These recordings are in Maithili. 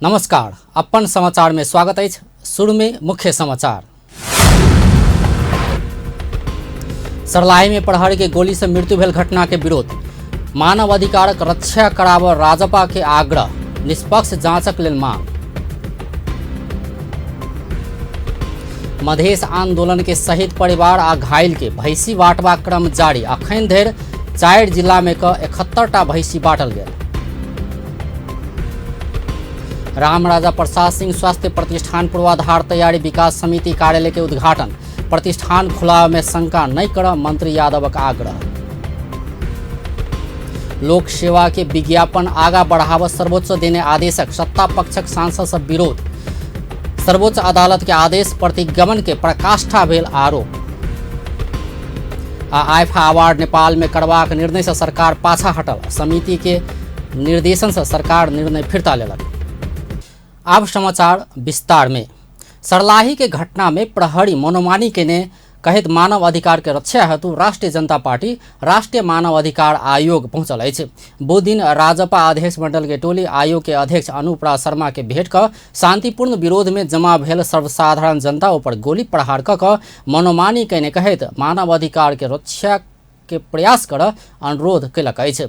नमस्कार, अपन समाचार में स्वागत अछि। शुरू में मुख्य समाचार। सर्लाही में प्रहरी के गोली से मृत्यु भेल घटना के विरोध। मानव अधिकारक रक्षा कराबऽ राजपा के आग्रह, निष्पक्ष जांचक लेल मांग। मधेश आंदोलन के शहीद परिवार आ घायल के भैंसी बांटबाक क्रम जारी। अखन धरि 4 जिला में क 71टा भैंसी बांटल गेल। रामराजा प्रसाद सिंह स्वास्थ्य प्रतिष्ठान पूर्वाधार तैयारी विकास समिति कार्यालय के उद्घाटन। प्रतिष्ठान खुलाव में शंका नहीं कर मंत्री यादवक आग्रह। लोक सेवा के विज्ञापन आगा बढ़ाव सर्वोच्च देने आदेशक सत्ता पक्षक सांसद सब विरोध। सर्वोच्च अदालत के आदेश प्रतिगमन के पराकाष्ठा भेल आरोप। आ आइफा अवार्ड नेपाल में करबाक निर्णय से सरकार पाछा हटल। समिति के निर्देशन से सरकार निर्णय फिरता लेलक। आब समाचार विस्तार में। सर्लाही के घटना में प्रहरी मनोमानी केने कहैत मानव अधिकार के रक्षा हेतु राष्ट्रीय जनता पार्टी राष्ट्रीय मानव अधिकार आयोग पहुंचल अछि। बुध दिन राजपा अध्यक्ष मंडल के टोली आयोग के अध्यक्ष अनूप राज शर्मा के भेंट क शांतिपूर्ण विरोध में जमा भेल सर्वसाधारण जनता ऊपर गोली प्रहार क मनोमानी केने कहैत मानव अधिकार के रक्षा के प्रयास कर अनुरोध केलक अछि।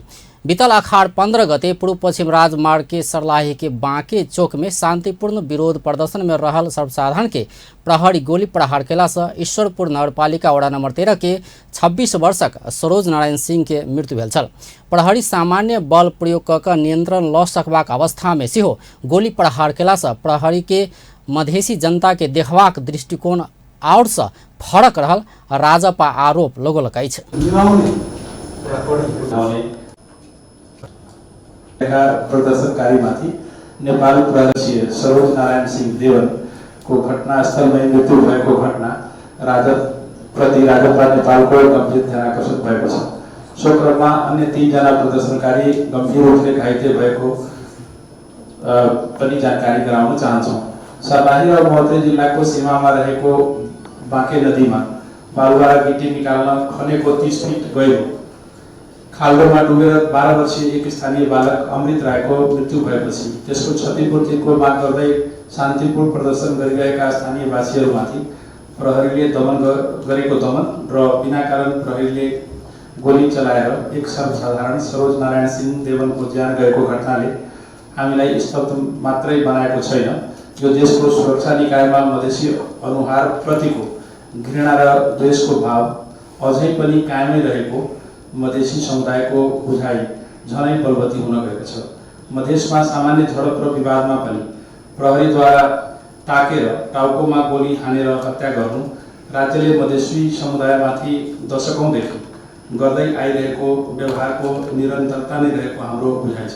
बीतल अखाड़ 15 गते पूर्व पश्चिम राजमार्ग के सर्लाही के बांके चौक में शांतिपूर्ण विरोध प्रदर्शन में रहल सर्वसाधारण के प्रहरी गोली प्रहार केला से ईश्वरपुर नगरपालिका वडा नंबर 13 के 26 वर्षक सरोज नारायण सिंह के मृत्यु भेल छल। प्रहरी सामान्य बल प्रयोग क क नियंत्रण ल सकबाक अवस्था में सेहो गोली प्रहार केला से प्रहरी के मधेसी जनता के देखबाक दृष्टिकोण और से फरक रहल राजपा आरोप लगौलक अछि। प्रदर्शनकारीमाथि नेपाल प्रदेशीय सरोज नारायण सिंह देवनको घटनास्थलमै मृत्यु भएको घटना राजप्रति राजपा नेपालको गम्भीर ध्यानाकर्षण भएको छ। सो क्रममा अन्य 3 जना प्रदर्शनकारी गम्भीर रूपले घाइते भएको पनि जानकारी गराउन चाहन्छौँ। सर्लाही र महोत्तरी जिल्लाको सीमामा रहेको बाँके नदीमा बालुवा र गिटी निकाल्न खनेको 30 फिट गहिरो खाल्डोमा डुबेर 12 वर्षीय एक स्थानीय बालक अमृत रायको मृत्यु भएपछि त्यसको क्षतिपूर्तिको माग गर्दै शान्तिपूर्ण प्रदर्शन गरिरहेका स्थानीयवासीहरूमाथि प्रहरीले दमन गरेको दमन र बिना कारण प्रहरीले गोली चलाएर एक सर्वसाधारण सरोज नारायण सिंह देवनको ज्यान गएको घटनाले हामीलाई स्तब्ध मात्रै बनाएको छैन, यो देशको सुरक्षा निकायमा मधेसी अनुहारप्रतिको घृणा र द्वेषको भाव अझै पनि कायमै रहेको मधेसी समुदायको बुझाइ झनै बलवती हुन गएको छ। मधेसमा सामान्य झडप र विवादमा पनि प्रहरीद्वारा ताकेर टाउकोमा गोली हानेर हत्या गर्नु राज्यले मधेसी समुदायमाथि दशकौंदेखि गर्दै आइरहेको व्यवहारको निरन्तरता नै रहेको हाम्रो बुझाइ छ।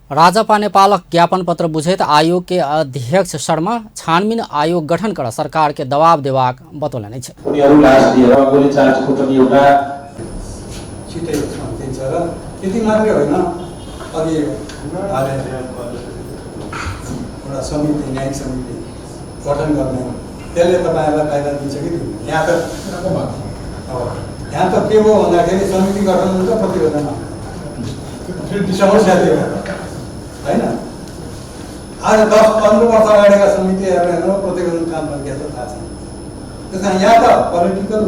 राजपा नेपालक ज्ञापन पत्र बुझैत आयोग के अध्यक्ष शर्मा छानबिन आयोग गठन कर सरकार के दबाव देबाक बतौलनि अछि। उनीहरू लास लिएर गोली चार्जको पनि एउटा छिटै दिन्छ र त्यति मात्रै होइन, अघि हालै एउटा समिति, न्यायिक समिति गठन गर्ने, त्यसले तपाईँहरूलाई फाइदा दिन्छ कि दिँदैन? यहाँ त यहाँ त के भयो भन्दाखेरि समिति गठन हुन्छ, प्रतिवेदन समस्या त्यो होइन। आज 10-15 वर्ष अगाडिका समितिहरू हेर्नु, प्रतिवेदन काम भइरहेको छ थाहा छैन। त्यस कारण यहाँ त पोलिटिकल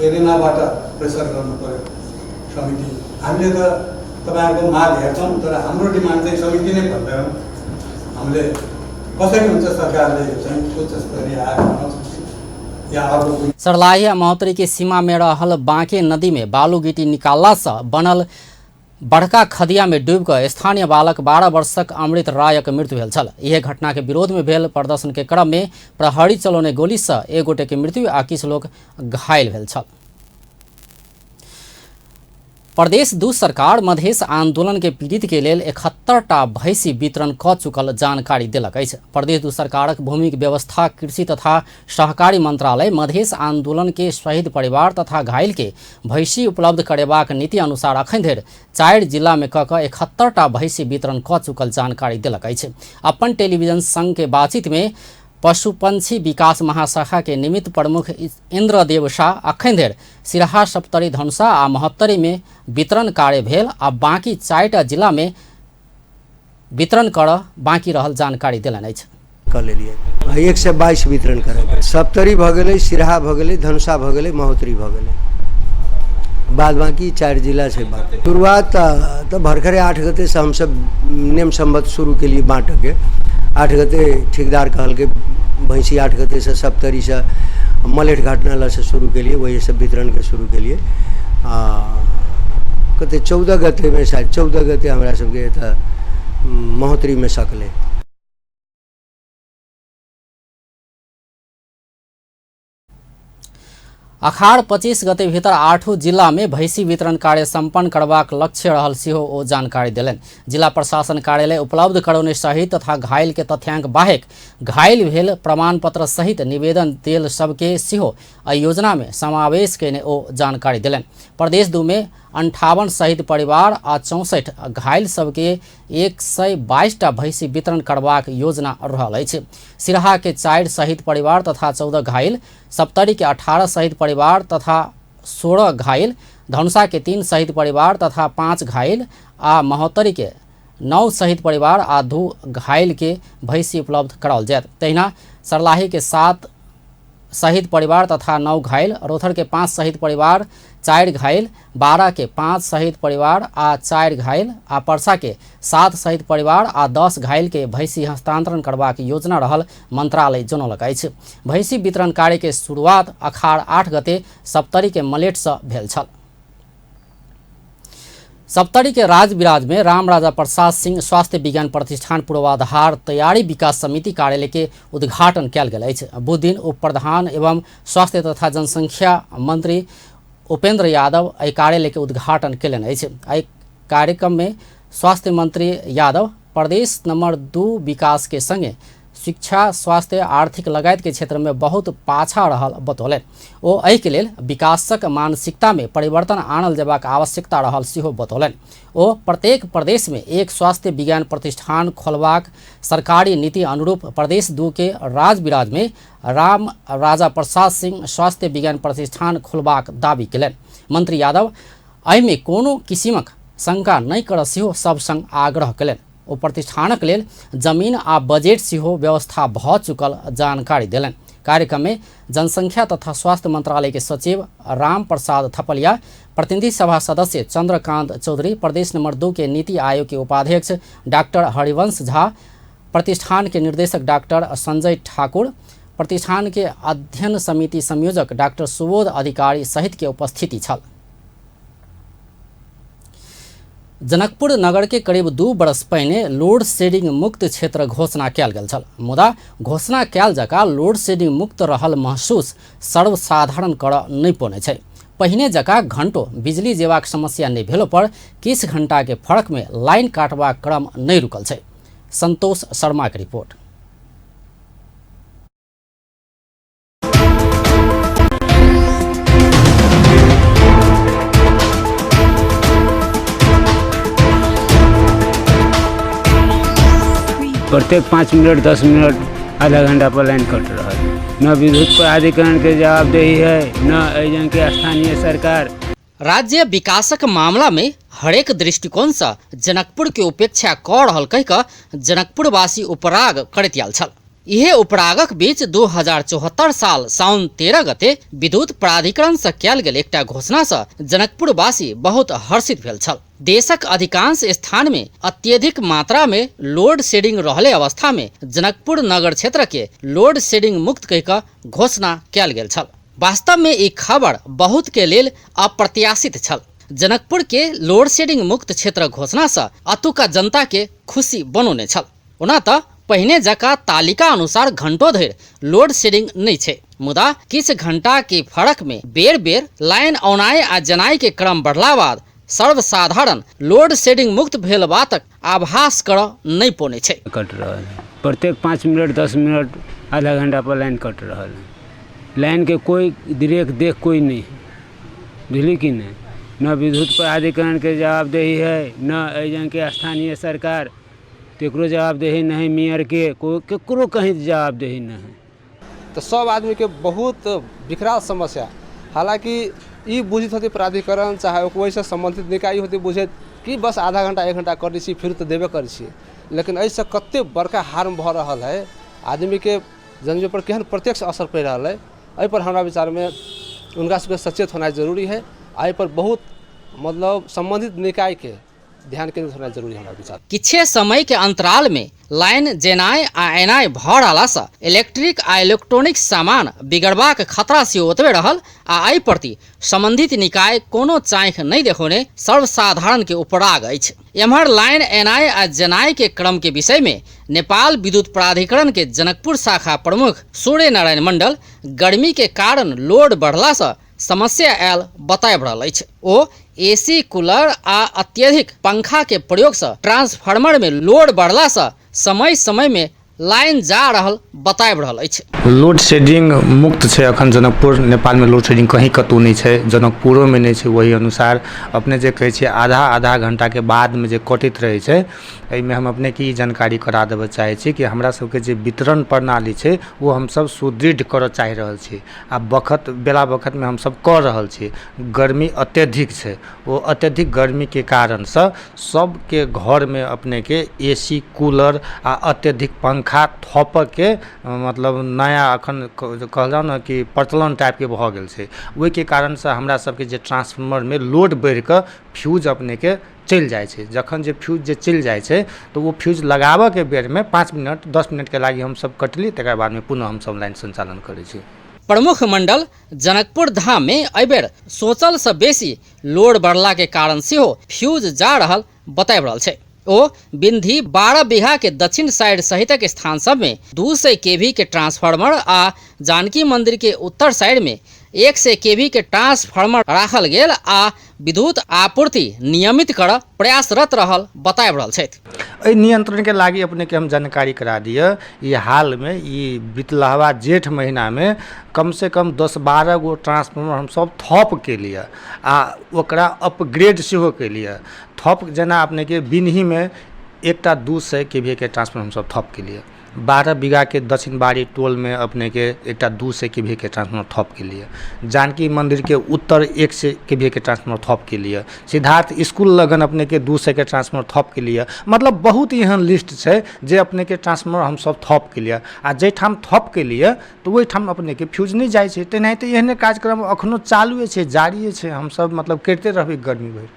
एरिनाबाट प्रेसर गर्नु पर्यो समिति। हामीले त तपाईँहरूको माग हेर्छौँ, तर हाम्रो डिमान्ड चाहिँ समिति नै भन्दैनौँ। हामीले कसरी हुन्छ सरकारले चाहिँ उच्च स्तरीय आयोग बनाउँछ या अर्को। सर्लाही आ महोत्तरी के सीमा में रहल बांके नदी में बालू गिटी निकालला से बनल बड़का खदिया में डूब कऽ स्थानीय बालक 12 वर्षक अमृत रायक मृत्यु भेल छल। इहे घटना के विरोध में भेल प्रदर्शन के क्रम में प्रहरी चलौने गोली से एक गोटे के मृत्यु आ किछु लोक घायल भेल छल। प्रदेश 2 सरकार मधेश आंदोलन के पीड़ित के लेल 71टा भैंसी वितरण क चुकल जानकारी देलक अछि। प्रदेश 2 सरकारक भूमि व्यवस्था कृषि तथा सहकारी मंत्रालय मधेश आंदोलन के शहीद परिवार तथा घायल के भैंसी उपलब्ध करेबाक नीति अनुसार अखन धरि 4 जिला में क 71टा भैंसी वितरण क चुकल जानकारी देलक अछि। अपन टेलीविजन संघ के बातचीत में पशुपन्छी विकास महाशाखा के निमित्त प्रमुख इन्द्रदेव शाह अखन धरि सिरहा, सप्तरी, धनुषा आ महोत्तरी में वितरण कार्य भेल आ बाँकी 4टा जिला में वितरण कर बाँकी रहल जानकारी देलनि अछि। कऽ लेलियै 122 वितरण करैके। सप्तरी भऽ गेलै, सिरहा भऽ गेलै, धनुषा भऽ गेलै, महोत्तरी भऽ गेलै, बाद बाँकी 4 जिला छै बाकी। शुरुआत तऽ भरखरे 8 गतेसँ हमसब नेम सम्बत शुरू केलियै बाँटऽके। 8 गते ठेकेदार कहलकै भैँसी 8 गतेसँ सप्तरीसँ मलेठ घाटनालासँ शुरू केलियै, वहीसँ वितरणके शुरू केलियै। आ कते 14 गतेमे शायद 14 गते हमरा सबके एतऽ महोत्तरीमे सकलै। अखाड़ 25 गते भीतर 8 जिला में भैंसी वितरण कार्य संपन्न करबाक लक्ष्य रहल सेहो ओ जानकारी देलनि। जिला प्रशासन कार्यालय उपलब्ध करौने सहित तथा घायल के तथ्यांक बाहेक घायल भेल प्रमाण पत्र सहित निवेदन देल सबके सेहो एहि योजना में समावेश कयने ओ जानकारी देलनि। प्रदेश 2 में 58 शहीद परिवार आ 64 घायल सबके 122टा भैंसी वितरण करबाक योजना रहल अछि। सिरहा के 4 शहीद परिवार तथा 14 घायल, सप्तरी के 18 शहीद परिवार तथा 16 घायल, धनुषा के 3 शहीद परिवार तथा 5 घायल आ महोत्तरी के 9 शहीद परिवार आ 2 घायल के भैंसी उपलब्ध कराओल जायत। तहिना सर्लाही के 7 शहीद परिवार तथा 9 घायल, रोथर के 5 शहीद परिवार 4 घायल, 12 के 5 शहीद परिवार आ 4 घायल आ परसा के 7 शहीद परिवार आ 10 घायल के भैंसी हस्तांतरण करबाक योजना रहल मंत्रालय जनौलक अछि। भैंसी वितरण कार्य के शुरुआत अखाड़ 8 गते सप्तरी के मलेट से भेल छल। सप्तरी के राजविराज में रामराजा प्रसाद सिंह स्वास्थ्य विज्ञान प्रतिष्ठान पूर्वाधार तैयारी विकास समिति कार्यालय के उद्घाटन कयल गेल अछि। बुधदिन उप प्रधान एवं स्वास्थ्य तथा जनसंख्या मंत्री उपेंद्र यादव एहि कार्यालय के उद्घाटन कयलनि अछि। एहि कार्यक्रम में स्वास्थ्य मंत्री यादव प्रदेश नंबर 2 विकास के संगे शिक्षा, स्वास्थ्य, आर्थिक लगायत के क्षेत्र में बहुत पाछा रहल बतौलनि। ओ एहि के लेल विकासक मानसिकता में परिवर्तन आनल जेबाक आवश्यकता रहल सेहो बतौलनि। ओ प्रत्येक प्रदेश में एक स्वास्थ्य विज्ञान प्रतिष्ठान खोलबाक सरकारी नीति अनुरूप प्रदेश 2 के राजविराज में राम राजा प्रसाद सिंह स्वास्थ्य विज्ञान प्रतिष्ठान खोलबाक दावी कयलनि। मंत्री यादव एहिमे कोनो किसिमक शंका नहि करऽ सेहो सब संग आग्रह कयलनि। ओ प्रतिष्ठानक लेल जमीन आ बजट सेहो व्यवस्था भऽ चुकल जानकारी देलनि। कार्यक्रम में जनसंख्या तथा स्वास्थ्य मंत्रालय के सचिव राम प्रसाद थपलिया, प्रतिनिधि सभा सदस्य चंद्रकांत चौधरी, प्रदेश नंबर 2 के नीति आयोग के उपाध्यक्ष डॉक्टर हरिवंश झा, प्रतिष्ठान के निर्देशक डॉक्टर संजय ठाकुर, प्रतिष्ठान के अध्ययन समिति संयोजक डॉक्टर सुबोध अधिकारी सहित के उपस्थिति छल। जनकपुर नगर के करीब 2 वर्ष पहिने लोड शेडिंग मुक्त क्षेत्र घोषणा कयल गेल छल, मुदा घोषणा कयल जकाँ लोड शेडिंग मुक्त रहल महसूस सर्वसाधारण करऽ नहि पौने छै। पहिने जकाँ घंटो बिजली जेबाक समस्या नहि भेलो पर किछु घंटा के फर्क में लाइन काटबाक क्रम नहि रुकल छै। संतोष शर्मा के रिपोर्ट। प्रत्येक 5 मिनट 10 मिनट आधा घंटा पर लाइन कट रहा है। न विद्युत प्राधिकरण के जवाबदेही है, न एजन के स्थानीय सरकार। राज्य विकासक मामला में हरेक दृष्टिकोण से जनकपुर के उपेक्षा कऽ रहल कहि कऽ जनकपुरवासी उपराग करैत आयल छल। इहे उपरागक बीच 2074 साल साउन 13 गते विद्युत प्राधिकरण से कयल गेल एकटा घोषणा से जनकपुरवासी बहुत हर्षित भेल छल। देशक अधिकांश स्थान में अत्यधिक मात्रा में लोड शेडिंग रहले अवस्था में जनकपुर नगर क्षेत्र के लोड शेडिंग मुक्त कहि कऽ घोषणा कयल गेल छल। वास्तव में ई खबर बहुत के लेल अप्रत्याशित छल। जनकपुर के लोड शेडिंग मुक्त क्षेत्र घोषणा से अतुका जनता के खुशी बनौने छल। ओना तऽ पहिने जकाँ तालिका अनुसार घंटो धरि लोड शेडिंग नहि छै, मुदा किछु घंटा के फर्क में बेर बेर लाइन औनाइ आ जनाइ के क्रम बढ़ला बाद सर्वसाधारण लोड शेडिंग मुक्त भेल बातक आभास करऽ नहि पौने छै। कट रहल है प्रत्येक 5 मिनट 10 मिनट आधा घंटा पर लाइन कट रहल है। लाइन के कोई देख देख कोई नहीं है, बुझली कि नहीं। न विद्युत प्राधिकरण के जवाबदेही है, न एजन के स्थानीय सरकार। केकरो जवाबदेही नहीं, मेयरके कोइ केकरो कहीं जवाबदेही नहीं है। तऽ सब आदमीके बहुत विकराल समस्या। हालाँकि ई बुझैत होतै प्राधिकरण चाहे ओहिसँ सम्बन्धित निकाय होतै बुझैत कि बस आधा घंटा 1 घंटा करै छी, फिर तऽ देबे करै छी, लेकिन एहिसँ कतेक बड़का हार्म भऽ रहल है, आदमीके जनजीवन पर केहन प्रत्यक्ष असर पड़ि रहल है, एहिपर हमरा विचारमे हुनका सबके सचेत होनाइ जरूरी है। आ एहिपर बहुत मतलब सम्बन्धित निकायके ध्यान केंद्रित होनाइ जरूरी है हमरा विचार। किछे समय के अंतराल में लाइन जेनाइ आ एनाइ भऽ रहलासँ इलेक्ट्रिक आ इलेक्ट्रॉनिक सामान बिगड़बाक खतरा सेहो ओतबे रहल आ एहि प्रति संबंधित निकाय कोनो चाँखि नहि देखौने सर्वसाधारण के उपराग अछि। एम्हर लाइन एनाइ आ जेनाइ के क्रम के विषय में नेपाल विद्युत प्राधिकरण के जनकपुर शाखा प्रमुख सूर्य नारायण मंडल गर्मी के कारण लोड बढ़लासँ समस्या आयल बताबि रहल अछि। ओ एसी, कूलर आ अत्यधिक पंखा के प्रयोग सँ ट्रांसफार्मर में लोड बढ़ला सँ समय समय में लाइन जा रहल बताबि रहल अछि। लोड शेडिंग मुक्त छै अखन जनकपुर। नेपालमे लोड शेडिंग कहीं कतहु नहि छै, जनकपुरोमे नहि छै। ओहि अनुसार अपने जे कहै छियै आधा आधा घंटाके बादमे जे कटैत रहै छै, एहिमे हम अपनेके ई जानकारी करा देबऽ चाहै छी कि हमरा सबके जे वितरण प्रणाली छै ओ हमसब सुदृढ़ करऽ चाहि रहल छी आ बखत बेला बखतमे हमसब कऽ रहल छी। गर्मी अत्यधिक छै, ओ अत्यधिक गर्मीके कारणसँ सबके घरमे अपनेके ए सी, कूलर आ अत्यधिक पंखा थोपऽके मतलब नया अखन कहल जाउ ने कि प्रचलन टाइपके भऽ गेल छै। ओहिके कारणसँ हमरा सबके जे ट्रांसफार्मरमे लोड बढ़िकऽ फ्यूज अपनेके चलि जाइ छै। जखन जे फ्यूज जे चलि जाइ छै तऽ ओ फ्यूज लगाबऽके बेरमे 5 मिनट 10 मिनटके लागि हमसब कटली, तकर बादमे पुनः हमसब लाइन सञ्चालन करै छी। प्रमुख मंडल जनकपुर धाम में एहिबेर सोचल से बेसी लोड बढ़ला के कारण सेहो फ्यूज जा रहल बताबि रहल छै। ओ बिंधी 12 बीघा के दक्षिण साइड सहितक स्थान सब में 200 केवी के ट्रांसफार्मर आ जानकी मंदिर के उत्तर साइड में 100 केवी के ट्रांसफार्मर राखल गेल आ विद्युत आपूर्ति नियमित कर प्रयासरत रहल बताबि रहल छथि। एहि नियंत्रणके लागि अपनेके हम जानकारी करा दिअ, ई हालमे ई बितलहवा जेठ महीनामे कमसँ कम 10-12 गो ट्रांसफार्मर हमसब थप केलियै आ ओकरा अपग्रेड सेहो केलियै। थप जेना अपनेके बिनहीमे एकटा 200 केवीके ट्रांसफार्मर हमसब थप केलियै। 12 बीघाके दक्षिण बाड़ी टोलमे अपनेके एकटा 200 केवीके ट्रांसफार्मर थप केलियै। जानकी मन्दिरके उत्तर 100 केवीके ट्रांसफार्मर थप केलियै। सिद्धार्थ स्कूल लगन अपनेके 200 के ट्रांसफार्मर थप केलियै। मतलब बहुत एहन लिस्ट छै जे अपनेके ट्रांसफार्मर हमसब थप केलियै आ जाहिठाम थप केलियै तऽ ओहिठाम अपनेके फ्यूज नहि जाइ छै। तेनाहिते एहने कार्यक्रम अखनो चालुए छै, जारिए छै, हमसब मतलब करिते रहबै गर्मी भरि।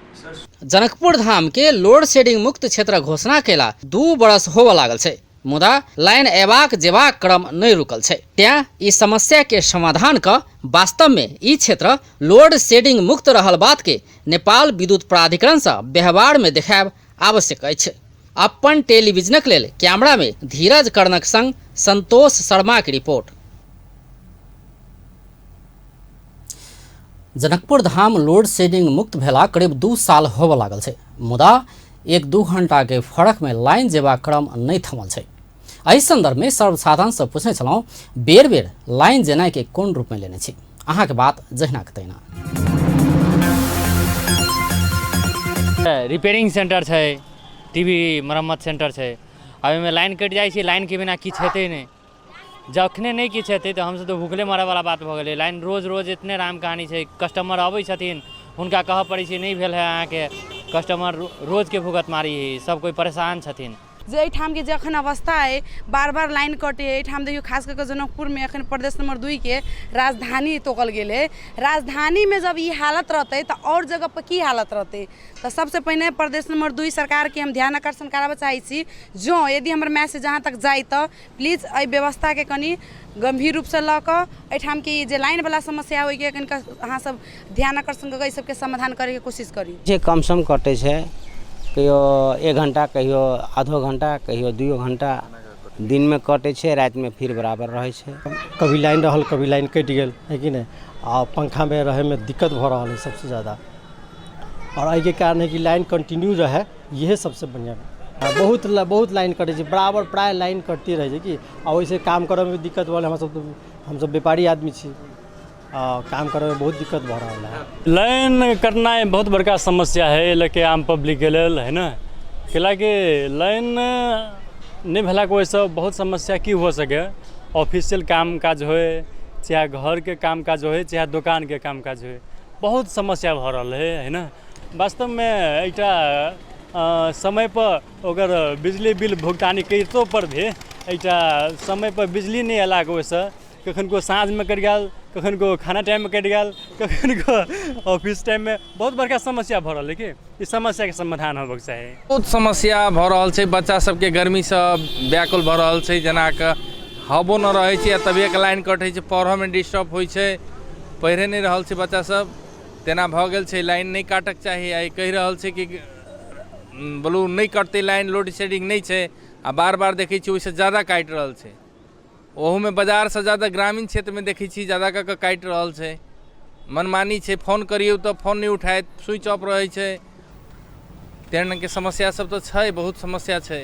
जनकपुर धाम के लोड शेडिंग मुक्त क्षेत्र घोषणा केला 2 बरस होबऽ लागल छै, मुदा लाइन अयबाक जेबाक क्रम नहि रुकल छै। तें ई समस्या के समाधान क वास्तव में ई क्षेत्र लोड शेडिंग मुक्त रहल बात के नेपाल विद्युत प्राधिकरण से व्यवहार में देखायब आवश्यक अछि। अपन टेलीविजनक लेल कैमरा में धीरज कर्णक संग संतोष शर्मा की report. Janakpur Dham load shedding मुक्त भेला करीब 2 साल होबऽ लागल छै, मुदा 1-2 घंटा के फरक में लाइन जेबाक क्रम नहि थमल छै। एहि संदर्भ में सर्वसाधारण से पूछने छलहुँ, बेर बेर लाइन जेनाइ के कोन रूप में लेने छी? अहाँके बात जहिना के तहिना। रिपेयरिंग सेंटर छै, टीवी मरम्मत सेंटर छै, आ ओहिमे लाइन कटि जाइ छै। लाइनके बिना किछु हेतै नहि। जखने नहि किछु हेतै तऽ हमसब तऽ भुखले मरऽवला बात भऽ गेलै। लाइन रोज रोज इतने राम कहानी छै। कस्टमर अबै छथिन, हुनका कहऽ पड़ै छै नहि भेल है अहाँके। कस्टमर रोजके भुगतमारी है, सब कोइ परेशान छथिन। जे एहिठामके जे एखन अवस्था अइ, बार बार लाइन कटै एहिठाम। देखियौ, खास कऽ कऽ जनकपुरमे एखन प्रदेश नंबर 2 के राजधानी तोकल गेल है। राजधानीमे जब ई हालत रहतै तऽ आओर जगह पर की हालत रहतै? तऽ सबसँ पहिने प्रदेश नंबर 2 सरकारके हम ध्यान आकर्षण कराबऽ चाहै छी, जँ यदि हमर मैसेज अहाँ तक जाय तऽ प्लीज एहि व्यवस्थाके कनि गम्भीर रूपसँ लऽ कऽ एहिठामके ई जे लाइनवला समस्या ओहिके कनिक अहाँ सब ध्यान आकर्षण कऽ कऽ एहि सबके समाधान करैके कोशिश करी। जे कम सम कटै छै, कहियो 1 घंटा, कहियो आधो घंटा, कहियो 2 घंटा दिनमे कटै छै, रातिमे फिर बराबर रहै छै। कभी लाइन रहल, कभी लाइन कटि गेल है कि नहि, आ पंखामे रहैमे दिक्कत भऽ रहल है सबसँ ज्यादा। आओर एहिके कारण है कि लाइन कंटिन्यू रहै, इएह सबसँ बढ़िआँ। बहुत बहुत लाइन कटै छै, बराबर प्राय लाइन कटते रहै छै कि, आ ओहिसँ काम करऽमे भी दिक्कत भऽ रहल। हमसब व्यापारी आदमी छी, आ काम करऽमे बहुत दिक्कत भऽ रहल है। लाइन कटनाइ बहुत बड़का समस्या है एहि लऽ के आम पब्लिकके लेल है ने। कैलाकि लाइन नहि भेलाके वजहसँ बहुत समस्या की हो सकै, ऑफिसियल काम काज होइ चाहे घरके काम काज होइ चाहे दोकानके काम काज होइ, बहुत समस्या भऽ रहल है, है ने। वास्तवमे एकटा समयपर ओकर बिजली बिल भुगतानी करितो पर भी एकटा समयपर बिजली नहि अयलाके ओहिसँ कखनको साँझमे कटि गेल, कखनको खाना टाइममे कटि गेल, कखनको ऑफिस टाइममे, बहुत बड़का समस्या भऽ रहल है कि ई समस्याके समाधान होबऽके चाही। बहुत समस्या भऽ रहल छै, बच्चा सबके गर्मीसँ व्याकुल भऽ रहल छै, जेनाकि हवो नहि रहै छै आ तभिएके लाइन कटै छै, पढ़ऽमे डिस्टर्ब होइ छै, पढ़ि नहि रहल छै बच्चा सब, तेना भऽ गेल छै। लाइन नहि काटऽके चाही, आइ कहि रहल छै कि बोलू नहि कटतै लाइन, लोड शेडिंग नहि छै, आ बार बार देखै छियै ओहिसँ ज्यादा काटि रहल छै। ओहूमे बाजारसँ ज्यादा ग्रामीण क्षेत्रमे देखै छी ज्यादा कऽ कऽ काटि रहल छै, मनमानी छै। फोन करियौ तऽ फोन नहि उठायत, स्विच ऑफ रहै छै। तेहन रङ्गके समस्या सब तऽ छै, बहुत समस्या छै।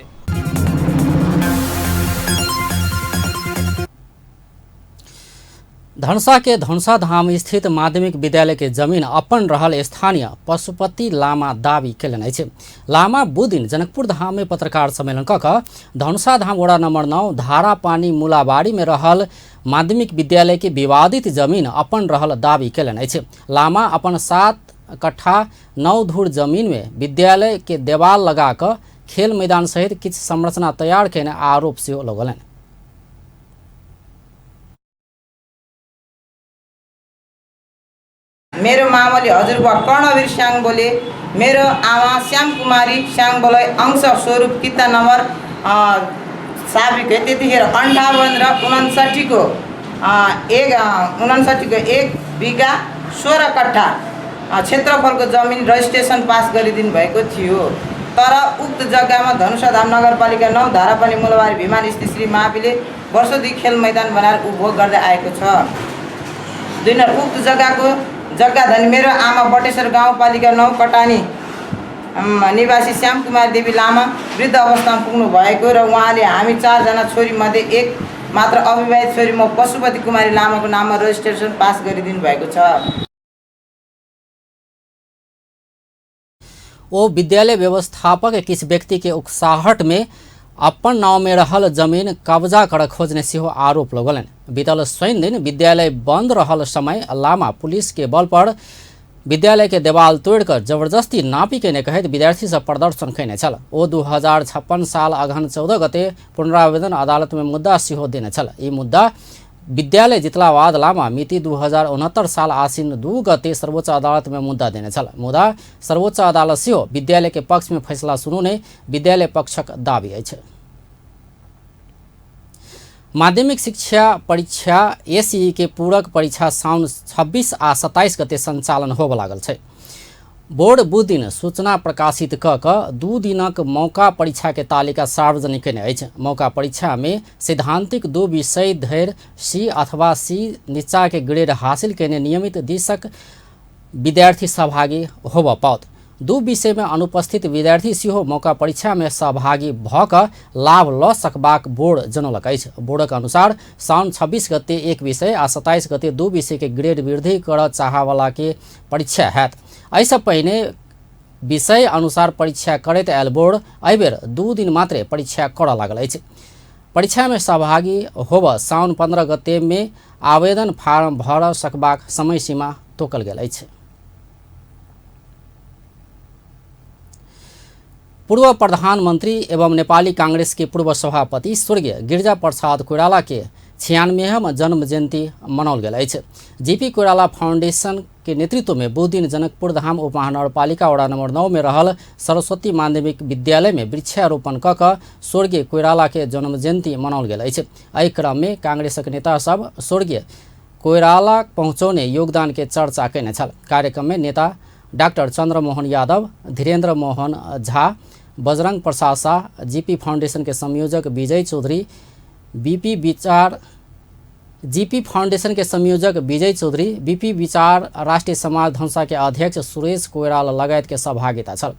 धनुषा के धनुषा धाम स्थित माध्यमिक विद्यालय के जमीन अपन रहल स्थानीय पशुपति लामा दावी केलनि अछि। लामा बुध दिन जनकपुर धाम में पत्रकार सम्मेलन क कऽ धनुषा धाम वडा नंबर 9 धारा पानी मुलाबाड़ी में रहल माध्यमिक विद्यालय के विवादित जमीन अपन रहल दावी केलनि अछि। लामा अपन 7 कट्ठा 9 धूर जमीन में विद्यालय के देवाल लगा कऽ खेल मैदान सहित किछु संरचना तैयार केने आरोप सेहो लगौलनि। मेरो मामाले हजुरबुवा कर्णवीर स्याङबोले, मेरो आमा श्यामकुमारी स्याङबोलाई अंश स्वरूप किता नम्बर साबिक है त्यतिखेर 58 र 59को 1 बिघा 16 कट्ठा क्षेत्रफलको जमिन रजिस्ट्रेसन पास गरिदिनु भएको थियो। तर उक्त जग्गामा धनुषाधाम नगरपालिका 9 धारापानी मुलबारी भिमान स्थित श्री महावीरले वर्षौंदेखि खेल मैदान बनाएर उपभोग गर्दै आएको छ। 2 नम्बर उक्त जग्गाको जग्गा धनी मेरो आमा बटेश्वर गाउँपालिका 9 कटानी निवासी श्यामकुमारी देवी लामा वृद्ध अवस्थामा पुग्नु भएको र उहाँले हामी 4 जना छोरीमध्ये एक मात्र अविवाहित छोरी म पशुपति कुमारी लामाको नाममा रजिस्ट्रेसन पास गरिदिनु भएको छ। ओ विद्यालय व्यवस्थापक किछु व्यक्ति के उकसाहट में अपन नाव में रहल जमीन कब्जा कर खोजने सेहो आरोप लगौलनि। बीतल शनि दिन विद्यालय बंद रहल समय लामा पुलिस के बल पर विद्यालय के देवाल तोड़िकर जबरदस्ती नापी केने कहैत विद्यार्थी सब प्रदर्शन केने छल। ओ 2056 साल अगहन 14 गते पुनरावेदन अदालत में मुद्दा सेहो देने छल। ई मुद्दा विद्यालय जितला बाद लामा मिति 2069 साल आसिन 2 गते सर्वोच्च अदालत में मुद्दा देने छल। मुदा सर्वोच्च अदालत सेहो विद्यालय के पक्ष में फैसला सुनौने विद्यालय पक्षक दावी अछि। माध्यमिक शिक्षा परीक्षा एसई के पूरक परीक्षा साउन 26 आ 27 गते संचालन होबय लागल छै। बोर्ड बुध दिन सूचना प्रकाशित क कऽ 2 दिनक मौका परीक्षा के तालिका सार्वजनिक केने अछि। मौका परीक्षा में सैद्धांतिक 2 विषय धरि सी अथवा सी नीचा के ग्रेड हासिल केने नियमित दिशक विद्यार्थी सहभागी होबय पाओत। 2 विषय में अनुपस्थित विद्यार्थी सेहो मौका परीक्षा में सहभागी भऽ कऽ लाभ लऽ सकबाक बोर्ड जनौलक अछि। बोर्डक अनुसार साउन 26 गते 1 विषय आ 27 गते 2 विषय के ग्रेड वृद्धि करऽ चाहवला के परीक्षा हैत। एहिसँ पहिने विषय अनुसार परीक्षा करैत आयल बोर्ड एहिबेर 2 दिन मात्रे परीक्षा करऽ लागल अछि। परीक्षा में सहभागी होबऽ साउन 15 गते में आवेदन फार्म भर सकबाक समय सीमा तोकल गेल अछि। पूर्व प्रधानमंत्री एवं नेपाली कांग्रेस के पूर्व सभापति स्वर्गीय गिरिजा प्रसाद कोइराला के 96वां जन्म जयंती मनाओल गेल अछि। जीपी कोइराला फाउंडेशन के नेतृत्व में बुध दिन जनकपुर धाम उपमहानगरपालिका वडा नंबर 9 में रहल सरस्वती माध्यमिक विद्यालय में वृक्षारोपण क कऽ स्वर्गीय कोइराला के जन्म जयंती मनाओल गेल अछि। एहि क्रम में कांग्रेसक नेता सब स्वर्गीय कोइराला पहुँचौने योगदान के चर्चा केने छल। कार्यक्रम में नेता डाक्टर चंद्रमोहन यादव, धीरेन्द्र मोहन झा, बजरंग प्रसाद शाह, जीपी फाउंडेशन के संयोजक विजय चौधरी, जीपी फाउंडेशन के संयोजक विजय चौधरी, बीपी विचार राष्ट्रीय समाज धनुषा के अध्यक्ष सुरेश कोइराला लगायत के सहभागिता छल।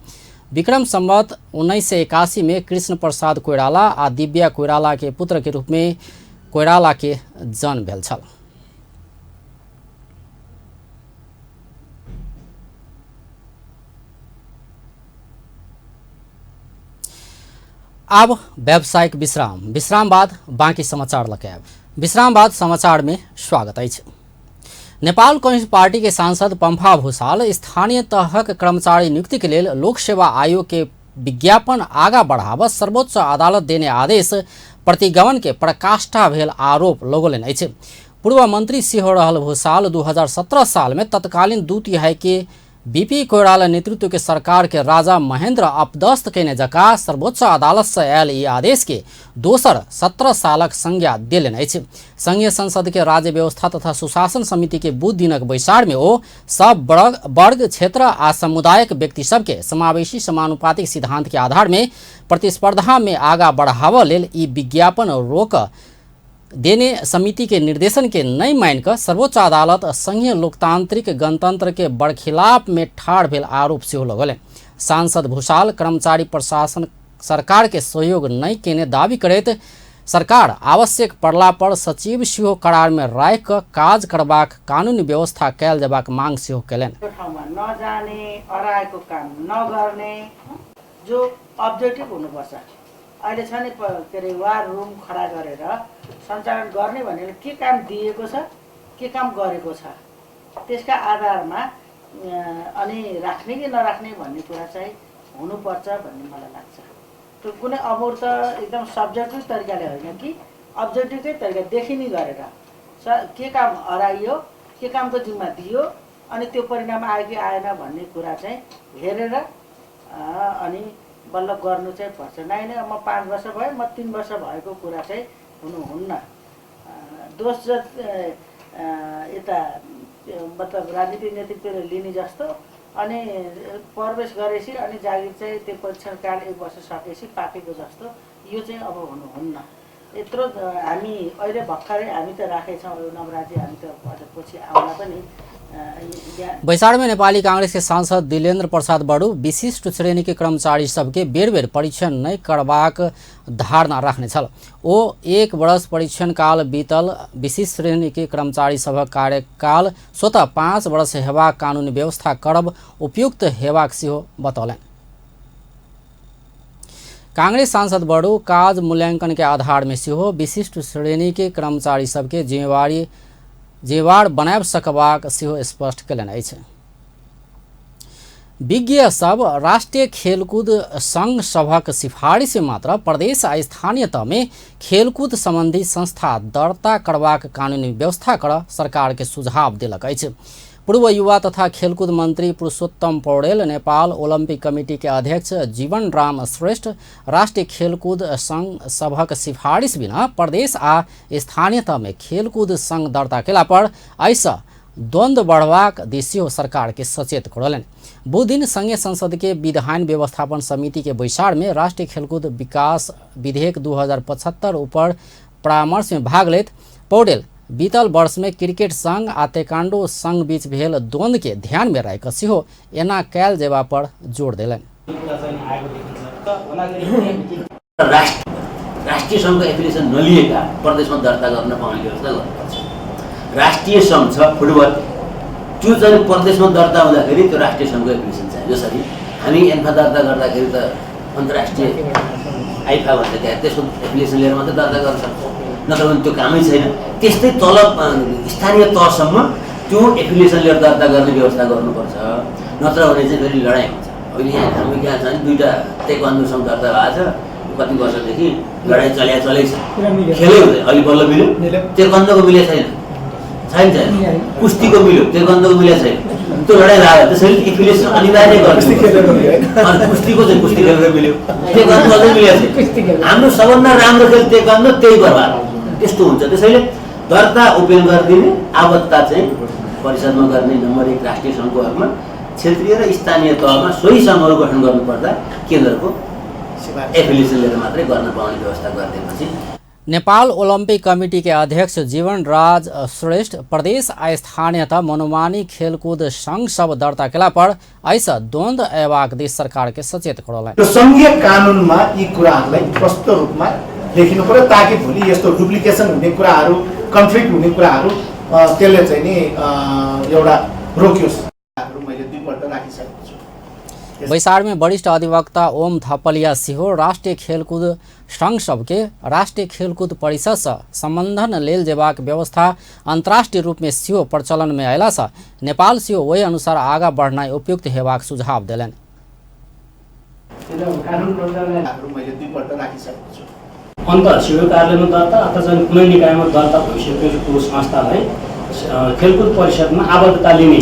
विक्रम संवत 1981 में कृष्ण प्रसाद कोइराला आ दिव्या कोइराला के पुत्र के रूप में कोइराला के जन्म भेल छल। आब व्यावसायिक विश्राम, विश्राम बाद बाँकी समाचार लऽ के आयब। विश्राम बाद समाचार में स्वागत अछि। नेपाल कम्युनिस्ट पार्टी के सांसद पंफा भूषाल स्थानीय तहक कर्मचारी नियुक्ति के लेल लोक सेवा आयोग के विज्ञापन आगा बढ़ाबऽ सर्वोच्च अदालत देने आदेश प्रतिगमन के पराकाष्ठा भेल आरोप लगौलनि अछि। पूर्व मंत्री सेहो रहल भूषाल 2017 साल में तत्कालीन 2/3 के बीपी कोइराला नेतृत्व के सरकार के राजा महेंद्र अपदस्थ केने जका सर्वोच्च अदालत से आयल ई आदेश के दोसर 17 सालक संज्ञा देलनि अछि। संघीय संसद के राज्य व्यवस्था तथा सुशासन समिति के बुध दिनक बैसार में ओ सब वर्ग, क्षेत्र आ समुदायक व्यक्ति सबके समावेशी समानुपातिक सिद्धांत के आधार में प्रतिस्पर्धा में आगा बढ़ावऽ लेल ई विज्ञापन रोक देने समिति के निर्देशन के नहीं मान कऽ सर्वोच्च अदालत संघीय लोकतांत्रिक गणतंत्र के बरखिलाफ में ठाढ़ भेल आरोप सेहो लगौलनि। सांसद भूषाल कर्मचारी प्रशासन सरकार के सहयोग नहीं केने दावी करैत सरकार आवश्यक पड़ला पर सचिव सेहो करार में राखि कऽ काज करबाक कानूनी व्यवस्था कयल जेबाक मांग सेहो कयलनि। ठाउँमा नजाने, अराएको काम नगर्ने जो अब्जेक्टिभ हुनुपर्छ। अहिले छ नि के अरे वार रुम खडा गरेर सञ्चालन गर्ने भनेर के काम दिएको छ, के काम गरेको छ, त्यसका आधारमा अनि राख्ने कि नराख्ने भन्ने कुरा चाहिँ हुनुपर्छ भन्ने मलाई लाग्छ। त्यो कुनै अमूर्त एकदम सब्जेक्टिभ तरिकाले होइन कि अब्जेक्टिभकै तरिका देखिने गरेर के काम हराइयो, के कामको जिम्मा दियो अनि त्यो परिणाम आयो कि आएन भन्ने कुरा चाहिँ हेरेर अनि बल्ल गर्नु चाहिँ पर्छ। नै नै म 5 वर्ष भयो, म 3 वर्ष भएको कुरा चाहिँ हुनुहुन्न। दोष यता मतलब राजनीतिक नेतृत्वले लिने जस्तो अनि प्रवेश गरेपछि अनि जागिर चाहिँ त्यो परीक्षणकाल 1 वर्ष सकेपछि पाकेको जस्तो यो चाहिँ अब हुनुहुन्न। यत्रो हामी अहिले भर्खरै हामी त राखेछौँ यो नवराजी, हामी त अझ पछि आउला पनि। बैसार में नेपाली कांग्रेस के सांसद दिलेन्द्र प्रसाद बडू विशिष्ट श्रेणी के कर्मचारी सबके बेर बेर परीक्षण नहीं करबाक धारणा रखने छल। ओ 1 वर्ष परीक्षण काल बीतल विशिष्ट श्रेणी के कर्मचारी सभक कार्यकाल स्वतः 5 वर्ष हेबाक कानूनी व्यवस्था करब उपयुक्त हेबाक सेहो बतौलनि। कांग्रेस सांसद बडू काज मूल्यांकन के आधार में सेहो विशिष्ट श्रेणी के कर्मचारी सबके जिम्मेवारी जेवार बनाबि सकबाक सेहो स्पष्ट कयलनि अछि। विज्ञ सब राष्ट्रिय खेलकूद संघ सभक सिफारिश मात्र प्रदेश आ स्थानीय तहमे खेलकूद संबंधी संस्था दर्ता करबाक कानूनी व्यवस्था कर सरकार के सुझाव देलक अछि। पूर्व युवा तथा खेलकूद मंत्री पुरुषोत्तम पौडेल, नेपाल ओलम्पिक कमिटी के अध्यक्ष जीवन राम श्रेष्ठ राष्ट्रिय खेलकूद संघ सभक सिफारिश बिना प्रदेश आ स्थानीय तहमे खेलकूद संघ दर्ता केला पर एहिसँ द्वंद्व बढ़बाक दिस सेहो सरकार के सचेत करौलनि। बुधदिन संघीय संसद के विधान व्यवस्थापन समिति के बैसार में राष्ट्रीय खेलकूद विकास विधेयक 2075 ऊपर परामर्श में भाग लेत पौडेल बीतल वर्ष में क्रिकेट संघ आ ताइक्वांडो संघ बीच भेल द्वंद्व के ध्यान में राखि सेहो एना कयल जेबा पर जोर देलनि। राष्ट्रिय सङ्घको एफिलिएसन नलिएका प्रदेशमा दर्ता गर्न पाउने व्यवस्था गर्नुपर्छ। राष्ट्रिय सङ्घ छ फुटबल, त्यो चाहिँ प्रदेशमा दर्ता हुँदाखेरि त्यो राष्ट्रिय सङ्घको एफिलिएसन चाहियो। जसरी हामी एन्फा दर्ता गर्दाखेरि त अन्तर्राष्ट्रिय आइफा भन्छ त्यहाँ, त्यसको एफिलिएसन लिएर मात्रै दर्ता गर्न सक्छौँ, नत्र भने त्यो कामै छैन। त्यस्तै तल स्थानीय तहसम्म त्यो एफिलिएसन लिएर दर्ता गर्ने व्यवस्था गर्नुपर्छ, नत्र भने चाहिँ फेरि लडाइँ हुन्छ। अहिले यहाँ हामी कहाँ छ भने 2टा ताइक्वान्डो सङ्घ दर्ता भएको छ, कति वर्षदेखि लडाइँ चल्या चलै छ, खेलै हुँदैन। अहिले बल्ल मिल्यो, ताइक्वान्डोको मिलेको छैन, छैन छैन, कुस्तीको मिल्यो, ताइक्वान्डोको मिलेको छैन, त्यो लडाइँ लाग्यो। त्यसरी एफिलिएसन अनिवार्य गर्नु, कुस्तीको चाहिँ कुस्ती खेलेर मिल्यो, ताइक्वान्डो अझै मिलेको छैन। हाम्रो सबभन्दा राम्रो खेल ताइक्वान्डो, त्यही बर्बाद, त्यस्तो हुन्छ। त्यसैले दर्ता ओपन गरिदिने, आबद्धता चाहिँ परिषदमा गर्ने, नम्बर 1 राष्ट्रिय सङ्घको हकमा क्षेत्रीय र स्थानीय तहमा सोही सङ्घहरू गठन गर्नुपर्दा केन्द्रको एफिलिएसन लिएर मात्रै गर्न पाउने व्यवस्था गरिदिएपछि। नेपाल ओलम्पिक कमिटी के अध्यक्ष जीवन राज श्रेष्ठ प्रदेश आ स्थानीय तह मनोमानी खेलकूद संघ सब दर्ता केला पर एहिसँ द्वंद्व अयबाक दिस सरकार के सचेत करौलनि। संघीय कानुनमा यी कुराहरूलाई स्पष्ट रूपमा लेखिनु पर्यो ताकि भोलि यस्तो डुप्लिकेसन हुने कुराहरू, कन्फ्लिक्ट हुने कुराहरू त्यसले चाहिँ नि एउटा रोकियोस्। मैले दुईपल्ट राखिसकेको छु। बैसार में वरिष्ठ अधिवक्ता ओम थपलिया सेहो राष्ट्रिय खेलकुद संघ सबके राष्ट्रिय खेलकुद परिषद से संबंधन लेल जेबाक व्यवस्था अंतर्राष्ट्रीय रूप में सेहो प्रचलन में अयला से नेपाल सेहो ओहि अनुसार आगा बढ़नाइ उपयुक्त हेबाक सुझाव देलनि। अन्त सिभिल कार्यालयमा दर्ता अथवा चाहिँ कुनै निकायमा दर्ता भइसकेको संस्थालाई खेलकुद परिषदमा आबद्धता लिने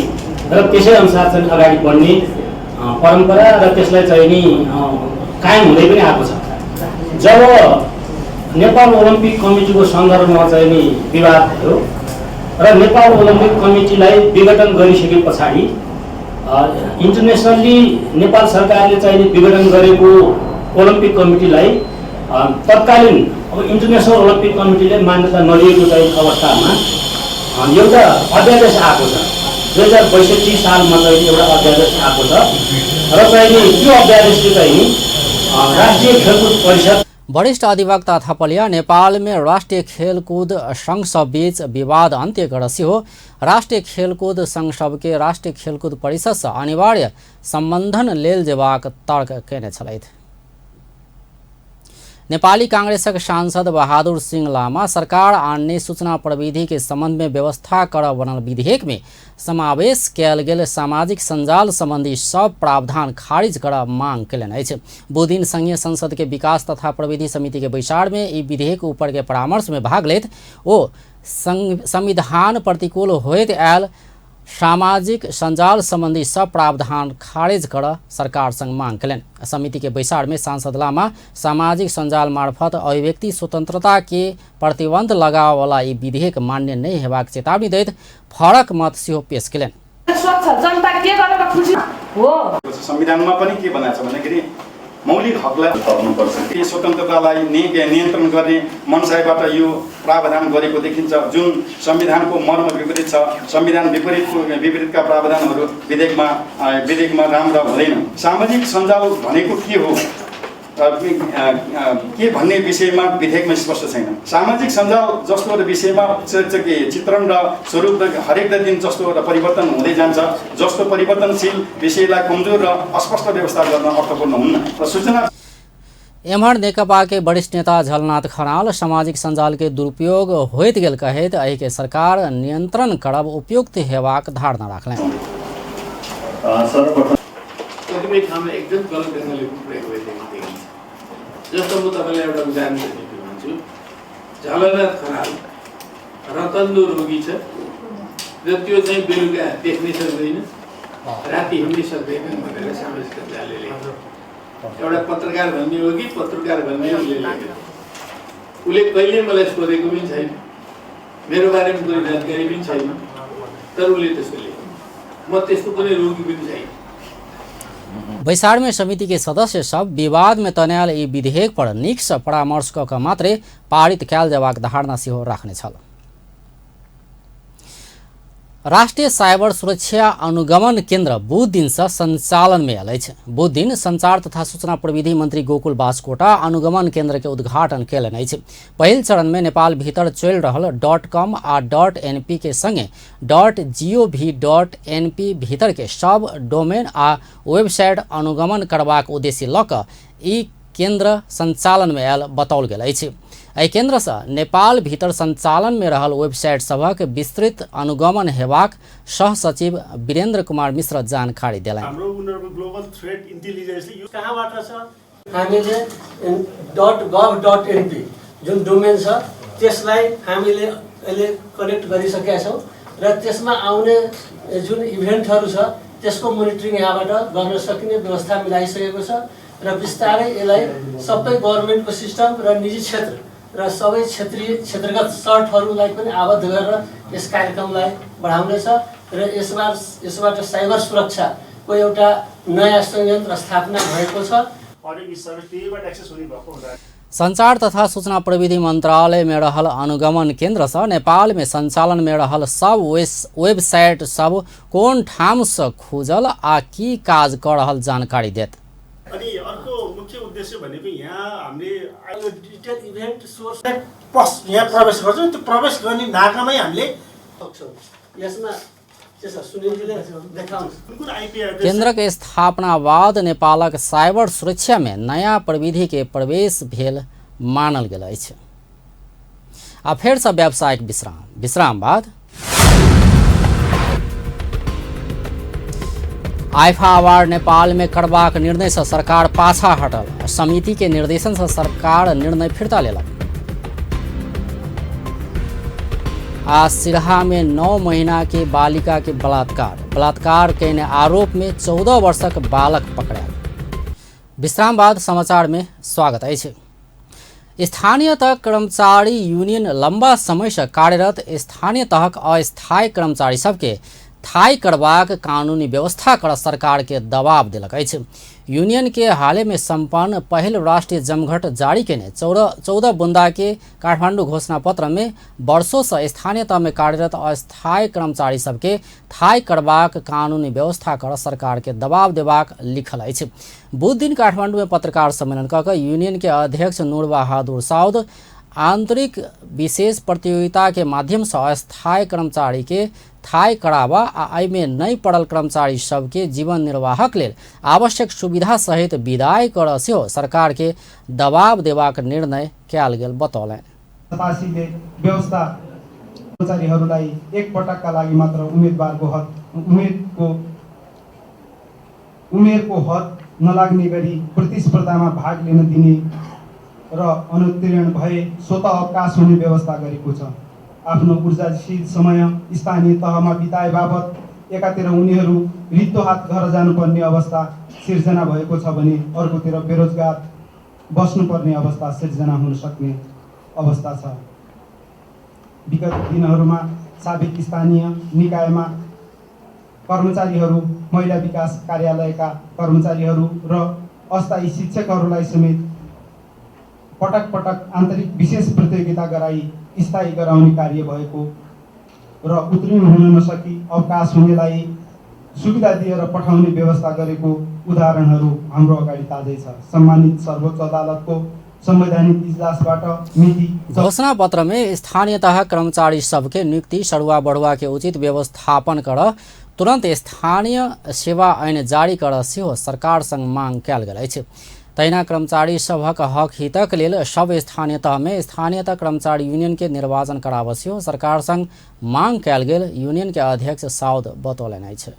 र त्यसै अनुसार चाहिँ अगाडि बढ्ने परम्परा र त्यसलाई चाहिँ नि कायम हुँदै पनि आएको छ। जब नेपाल ओलम्पिक कमिटीको सन्दर्भमा चाहिँ नि विवाद भयो र नेपाल ओलम्पिक कमिटीलाई विघटन गरिसके पछाडि इन्टरनेसनल्ली नेपाल सरकारले चाहिँ नि विघटन गरेको ओलम्पिक कमिटीलाई तत्कालीन अब इन्टरनेसनल ओलम्पिक कमिटीले मान्यता नलिएको चाहिँ अवस्थामा एउटा अध्यादेश आएको छ। 2062 सालमा चाहिँ एउटा अध्यादेश आएको छ र चाहिँ नि त्यो अध्यादेशले चाहिँ नि राष्ट्रिय खेलकुद परिषद। वरिष्ठ अधिवक्ता थपलिया नेपाल में राष्ट्रिय खेलकुद संघ सब बीच विवाद अन्त्य कर सेहो राष्ट्रिय खेलकुद संघ सबके राष्ट्रिय खेलकुद परिषद से अनिवार्य संबंधन लेल जेबाक तर्क केने छलथि। नेपाली कांग्रेसक सांसद बहादुर सिंह लामा सरकार आनने सूचना प्रविधि के संबंध में व्यवस्था कर बनल विधेयक में समावेश कयल गेल सामाजिक सञ्जाल संबंधी सब प्रावधान खारिज कर मांग कयलनि अछि। बुधदिन संघीय संसद के विकास तथा प्रविधि समिति के बैसार में ई विधेयक ऊपर के परामर्श में भाग लेत ओ संविधान प्रतिकूल होइत आयल सामाजिक सञ्जाल संबंधी सब प्रावधान खारिज कर सरकार संग मांग कयलनि। समिति के बैसार में सांसद लामा सामाजिक सञ्जाल मार्फत अभिव्यक्ति स्वतंत्रता के प्रतिबंध लगावला ई विधेयक मान्य नहि हेबाक चेतावनी दैत फरक मत सेहो पेश कयलनि। संविधानमा पनि के बनाएको छ भन्दाखेरि मौलिक हकलाई तर्नुपर्छ, यो स्वतन्त्रतालाई नियन्त्रण गर्ने मनसायबाट यो प्रावधान गरेको देखिन्छ, जुन संविधानको मर्म विपरीत छ। संविधान विपरीतका प्रावधानहरू विधेयकमा राम्रा हुँदैन। सामाजिक सञ्जाल भनेको के हो के भन्ने विषयमा विधेयकमा स्पष्ट छैन। सामाजिक सञ्जाल जस्तो विषयमा चित्रण र स्वरूप र हरेक दिन जस्तो र परिवर्तन हुँदै जान्छ, जस्तो परिवर्तनशील विषयलाई कमजोर र अस्पष्ट व्यवस्था गर्न अर्थपूर्ण हुन्न र सूचना। एम्हर नेकपा के वरिष्ठ नेता झलनाथ खनाल सामाजिक सञ्जाल के दुरुपयोग होइत गेल कहैत एहि के सरकार नियंत्रण करब उपयुक्त हेबाक धारणा राखलनि। कतिपय ठाउँमा एकदम गलत ढङ्गले प्रयोग भइरहेको देखिन्छ। जस्तो म तपाईँलाई एउटा उदाहरण दिन्छु भन्छु, झलनाथ खनाल रतन्दो रोगी छ र त्यो चाहिँ बेलुका देख्नै सक्दैन, राति हिँड्नै सक्दैन भनेर सामाजिक सञ्जालले लेख्यो। एउटा पत्रकार भन्ने हो कि पत्रकार भन्ने उसले लेख्यो। उसले कहिले मलाई सोधेको पनि छैन, मेरो बारेमा कुनै जानकारी पनि छैन, तर उसले त्यसो लेख्यो। म त्यस्तो कुनै रोगी पनि छैन। बैसार में समिति के सदस्य सब विवाद में तनायल ई विधेयक पर नीक से परामर्श क के मात्रे पारित कयल जेबाक धारणा सेहो राखने छल। राष्ट्रिय साइबर सुरक्षा अनुगमन केन्द्र बुध दिन से संचालन में आयल अछि। बुध दिन संचार तथा सूचना प्रविधि मंत्री गोकुल बास्कोटा अनुगमन केन्द्र के उद्घाटन कयलनि अछि। पहिल चरण में नेपाल भीतर चलि रहल .com आ .np के संगे .gov.np भीतर के सब डोमेन आ वेबसाइट अनुगमन करबाक उद्देश्य लऽ कऽ ई केन्द्र संचालन में आयल बताओल गेल अछि। एहि केन्द्र से नेपाल भीतर संचालन में रहल वेबसाइट सभक विस्तृत अनुगमन हेबाक सह सचिव वीरेंद्र कुमार मिश्र जानकारी देलनि। हाम्रो उनीहरुको ग्लोबल थ्रेट इन्टेलिजेन्सले यो कहाँबाट छ, हामीले .gov.np जुन डोमेन छ त्यसलाई हामीले अहिले कनेक्ट गरिसकेका छौँ र त्यसमा आउने जुन इभेन्टहरू छ त्यसको मोनिटरिङ यहाँबाट गर्न सकिने व्यवस्था मिलाइसकेको छ र बिस्तारै यसलाई सबै गभर्मेन्टको सिस्टम र निजी क्षेत्र र सबै क्षेत्रीय क्षेत्रगत सर्टहरूलाई पनि आबद्ध गरेर यस कार्यक्रमलाई बढाउनेछ र यसबाट साइबर सुरक्षाको एउटा नयाँ संयन्त्र स्थापना भएको छ। संचार तथा सूचना प्रविधि मंत्रालय में रहल अनुगमन केंद्र से नेपाल में संचालन में रहल सब वेबसाइट सब कोन ठाम से खुजल आ की काज कर रहल जानकारी देत। अनि अर्को मुख्य उद्देश्य भनेको यहाँ हामीले यो डिजिटल इभेन्ट सोर्स पस यहाँ प्रवेश गर्छौँ, त्यो प्रवेश गर्ने नाकामै हामीले सक्छौँ। यसमा केंद्रक स्थापना बाद नेपालक साइबर सुरक्षा में नया प्रविधि के प्रवेश भेल मानल गेल अछि। आ फेर से व्यावसायिक विश्राम, विश्राम बाद आइफा अवार्ड नेपाल में करबाक निर्णय से सरकार पाछा हटल। समिति के निर्देशन से सरकार निर्णय फिर्ता लेलक। आ सिरहा में 9 महीना के बालिका के बलात्कार केने आरोप में 14 वर्षक बालक पकड़ायल। विश्राम बाद समाचार में स्वागत अछि। स्थानीय तह कर्मचारी यूनियन लंबा समय से कार्यरत स्थानीय तहक अस्थायी कर्मचारी सबके थाई करबाक कानूनी व्यवस्था कर सरकार के दबाव देलक अछि। यूनियन के हाले में संपन्न पहिल राष्ट्रीय जमघट जारी केने 14 बुंदा के काठमांडू घोषणा पत्र में वर्षों से स्थानीय तह में कार्यरत अस्थायी कर्मचारी सबके थाई करबाक कानूनी व्यवस्था कर सरकार के दबाव देबाक लिखल अछि। बुध दिन काठमांडू में पत्रकार सम्मेलन कऽ यूनियन के अध्यक्ष नूर बहादुर साउद आंतरिक विशेष प्रतियोगिता के माध्यम से अस्थायी कर्मचारी के थाई कराबा आ एहिमे नहि पड़ल कर्मचारी सबके जीवन निर्वाहक लेल आवश्यक सुविधा सहित विदाई कर सेहो सरकार के दबाव देबाक निर्णय कयल गेल बतौलनि। 87 व्यवस्था कर्मचारीहरूलाई एक पटकका लागि मात्र उम्मेदवारको हक उमेरको हद नलाग्ने गरी प्रतिस्पर्धामा भाग लिन दिने र अनुत्तीर्ण भए स्वतः अवकाश हुने व्यवस्था गरेको छ। आफ्नो ऊर्जाशील समय स्थानीय तहमा बिताए बापत एकातिर उनीहरू रित्तो हात घर जानुपर्ने अवस्था सिर्जना भएको छ भने अर्कोतिर बेरोजगार बस्नुपर्ने अवस्था सिर्जना हुन सक्ने अवस्था छ। विगत दिनहरूमा साबिक स्थानीय निकायमा कर्मचारीहरू, महिला विकास कार्यालयका कर्मचारीहरू र अस्थायी शिक्षकहरूलाई समेत पटक पटक आन्तरिक विशेष प्रतियोगिता गराई स्थायी गराउने कार्य भएको र उत्तीर्ण हुन नसकी अवकाश हुनेलाई सुविधा दिएर पठाउने व्यवस्था गरेको उदाहरणहरू हाम्रो अगाडि ताजै छ। सम्मानित सर्वोच्च अदालतको संवैधानिक इजलासबाट मिति घोषणा पत्र में स्थानीय तह कर्मचारी सबके नियुक्ति सरुआ बढुआ के उचित व्यवस्थापन कर तुरंत स्थानीय सेवा ऐन जारी कर सेहो सरकार संग मांग कयल गेल अछि। तहिना कर्मचारी सभक हक हितक लेल सब स्थानीय तह में स्थानीय तह कर्मचारी यूनियन के निर्वाचन कराबऽ सेहो सरकार संग मांग कयल गेल यूनियन के अध्यक्ष साउद बतौलनि अछि।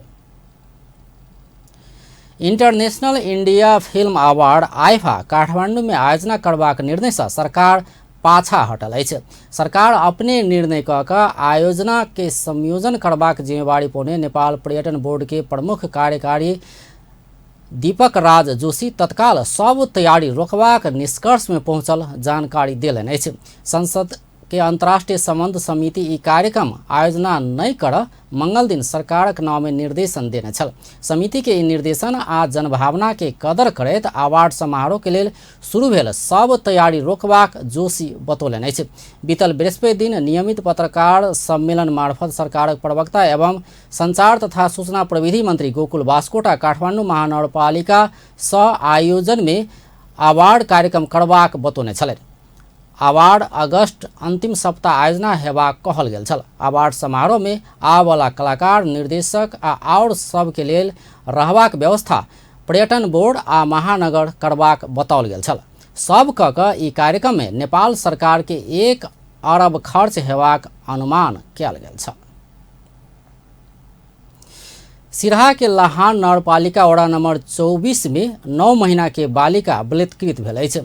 International India film award IIFA Kathmandu में आयोजना करबाक निर्णय से सरकार पाछा हटल अछि। सरकार अपने निर्णय कऽ कऽ आयोजना के संयोजन करबाक जिम्मेवारी पौने नेपाल पर्यटन बोर्ड के प्रमुख कार्यकारी दीपक राज जोशी तत्काल सब तैयारी रोकबाक निष्कर्ष में पहुंचल जानकारी देलनि अछि। संसद के अंतर्राष्ट्रीय संबंध समिति ई कार्यक्रम आयोजना नहि कर मंगल दिन सरकारक नाम में निर्देशन देने छल। समिति के ई निर्देशन आ जनभावना के कदर करैत अवार्ड समारोह के लेल शुरू भेल सब तैयारी रोकबाक जोशी बतौलनि अछि। बीतल बृहस्पति दिन नियमित पत्रकार सम्मेलन मार्फत सरकारक प्रवक्ता एवं संचार तथा सूचना प्रविधि मंत्री गोकुल बास्कोटा काठमाडौँ महानगरपालिका सह आयोजन में अवार्ड कार्यक्रम करबाक बतौने छलनि। अवार्ड अगस्त अंतिम सप्ताह आयोजना हेबाक कहल गेल छल। अवार्ड समारोह में आबऽवला कलाकार, निर्देशक आ आओर सब के लेल रहबाक व्यवस्था पर्यटन बोर्ड आ महानगर करबाक बताओल गेल छल। सब कऽ कऽ ई कार्यक्रम में नेपाल सरकार के 1 अरब खर्च हेबाक अनुमान कयल गेल छल। सिरहा के लहान नगरपालिका वडा नंबर 24 में 9 महीना के बालिका बलात्कृत भेल अछि।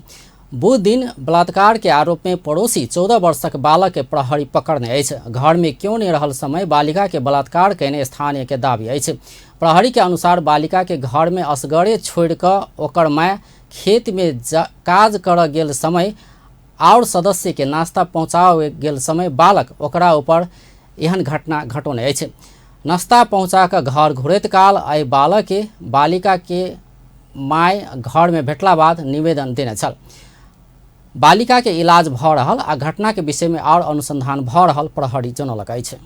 बुध दिन बलात्कार के आरोप में पड़ोसी 14 वर्षक बालक के प्रहरी पकड़ने अछि। घर में क्यों नहीं रहल समय बालिका के बलात्कार केने स्थानीय के दावी अछि। प्रहरी के अनुसार बालिका के घर में असगरे छोड़ कऽ ओकर माय खेत में काज कर गेल समय और सदस्य के नाश्ता पहुँचावे गेल समय बालक ओकरा ऊपर एहन घटना घटौने अछि। नाश्ता पहुँचा कऽ घर घुरैत काल एहि बालक के बालिका के माय घर में भेटला बाद निवेदन देने छल। बालिका के इलाज भऽ रहल आ घटना के विषय में और अनुसंधान भऽ रहल प्रहरी जनौलक अछि।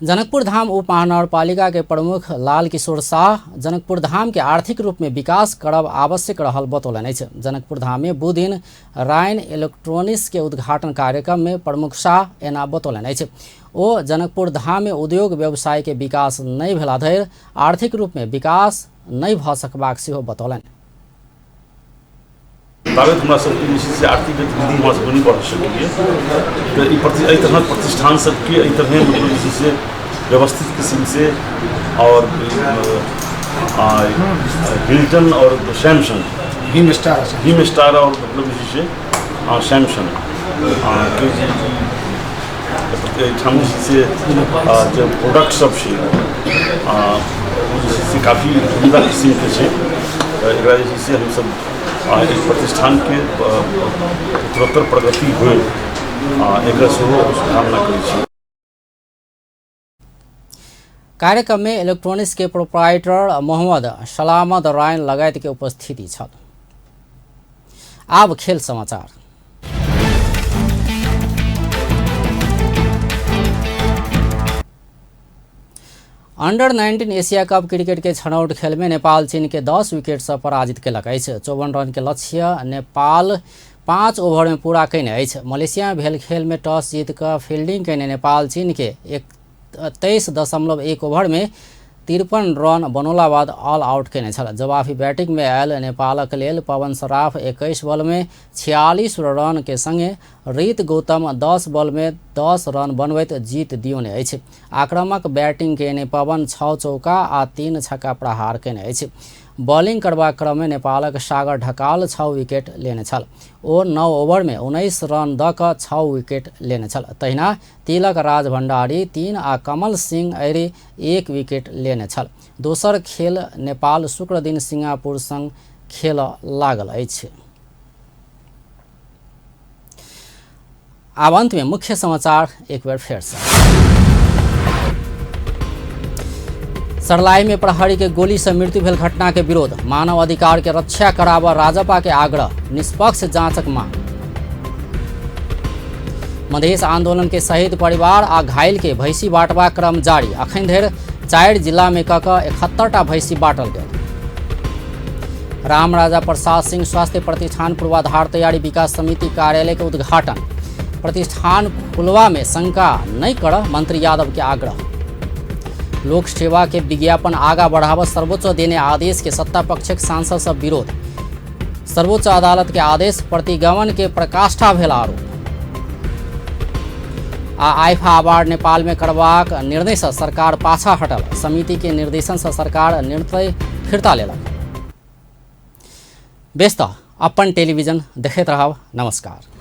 जनकपुर धाम उप महानगरपालिका के प्रमुख लाल किशोर शाह जनकपुर धाम के आर्थिक रूप में विकास करब आवश्यक रहल बतौलनि अछि। जनकपुर धाम में बुध दिन रायन इलेक्ट्रॉनिक्स के उद्घाटन कार्यक्रम में प्रमुख शाह एना बतौलनि अछि। ओ जनकपुर धाम में उद्योग व्यवसाय के विकास नहि भेला धरि आर्थिक रूप में विकास नहि भऽ सकबाक सेहो बतौलनि। ताबत हमरा सबके जे छै से आर्थिक गतिविधि हमरा सबके नहि बढ़ि सकैए। तऽ ई प्रति एहि तरहक प्रतिष्ठान सबके एहि तरहे मतलब जे छै से व्यवस्थित किस्मसँ आओर हिल्टन आओर सैमसंग हिम स्टार आओर मतलब जे छै से सैमसंग के जे एहिठाम जे छै से जे प्रोडक्ट सब छै ओ जे छै से काफी उम्दा किस्मके छै। तऽ एकरा जे छै से हमसब एहि प्रतिष्ठानके उत्तरोत्तर प्रगति होइ एकरा सेहो कामना करै छी। कार्यक्रम में इलेक्ट्रॉनिक्स के प्रोप्राइटर मोहम्मद सलामत रायन लगायत के उपस्थिति छल। आब खेल समाचार। अंडर 19 एशिया कप क्रिकेट के छनौट खेल में नेपाल चीन के 10 विकेट से पराजित केलक अछि। 54 रन के लक्ष्य नेपाल 5 ओवर में पूरा कयने अछि। मलेशिया में भेल खेल में टॉस जीत कऽ फील्डिंग कयने नेपाल चीन के 23.1 ओवर में 53 रन बनौला बाद ऑल आउट कयने छल। जवाफी बैटिंग में आयल नेपालक लेल पवन सराफ 21 बॉल में 46 रन के संगे रीत गौतम 10 बॉल में 10 रन बनबैत जीत दियौने अछि। आक्रामक बैटिंग कयने पवन 6 चौका आ 3 छक्का प्रहार कयने अछि। बॉलिंग करबाक क्रम में नेपालक सागर ढकाल 6 विकेट लेने छल। ओ 9 ओवर में 19 रन दऽ कऽ 6 विकेट लेने छल। तहिना तिलक राज भण्डारी 3 आ कमल सिंह ऐरी 1 विकेट लेने छल। दोसर खेल नेपाल शुक्र दिन सिंगापुर संग खेलऽ लागल अछि। आब अंत में मुख्य समाचार एक बेर फेर से। सरलाई में प्रहरी के गोली से मृत्यु भेल घटना के विरोध, मानव अधिकार के रक्षा कराबऽ राजपा के आग्रह, निष्पक्ष जांचक मांग। मधेश आंदोलन के शहीद परिवार आ घायल के भैंसी बांटबाक क्रम जारी, अखन धरि 4 जिला में कऽ 71टा भैंसी बांटल गेल। रामराजा प्रसाद सिंह स्वास्थ्य प्रतिष्ठान पूर्वाधार तैयारी विकास समिति कार्यालय के उद्घाटन, प्रतिष्ठान खुलवा में शंका नहीं कर मंत्री यादव के आग्रह। लोक सेवा के विज्ञापन आगा बढ़ाव सर्वोच्च देने आदेश के सत्ता पक्षक सांसद सब विरोध, सर्वोच्च अदालत के आदेश प्रतिगमन के प्रकाष्ठा भेल आरोप। आ आइफा अवार्ड नेपाल में करबाक निर्णय से सरकार पाछा हटल, समिति के निर्देशन से सरकार निर्णय फिर्ता लेलक। बेस तऽ अपन टेलीविजन देखैत रहब। नमस्कार।